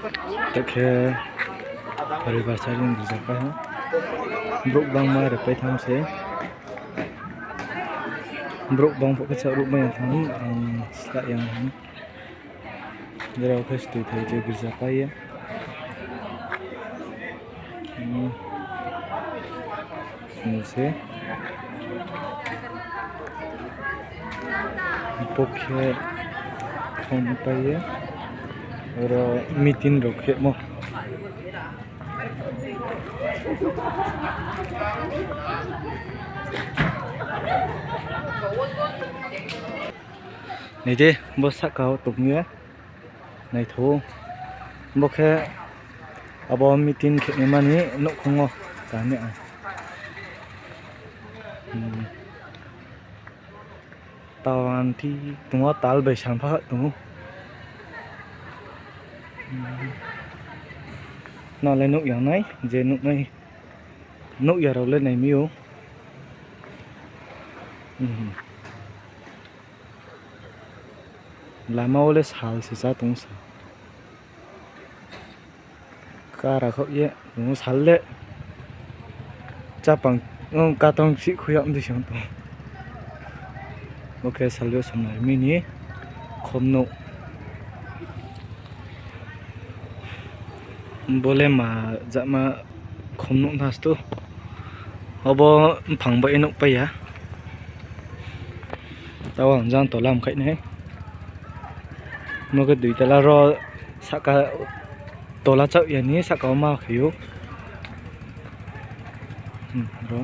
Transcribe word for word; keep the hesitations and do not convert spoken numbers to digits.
Ta khe Raibarsa ni girza pai ha. Brouh bangma repai tham se. Brouh bang pho khe saruh mai ya tham, ang slah yang ham. Jera khe stui thai je girza pai ye. Hmm. Sung se. Bo khe khom pai ye. Oro meeting rao khemo. Nai di, bo sahka wo tong ye naitho ou. Bo khe abo meeting khe naima ni nouhkhong wo ta ni ang. Hmm. Tawan thi tong ou, tal bai sampha tong ou. Hmm. Nang le nuh ya nai, je nuh nai, nuh ya rao le nai mi ou. Hmm. Lama wo le sal se chá tong sa. Kara khaoh ye tong ou sal le. Chápang, o, katang sih khui yag di se tong. Bo khe salvation army ni khomnouh. Bo le ma jama khomnouh na stu. Obo mphang bai ye nuh pai ya. Tao ang jang tola mkhaih nai. Bo khe dui tala ro sahka tola chaoh ya ni sahka wo ma khe ou. Hmm, ro.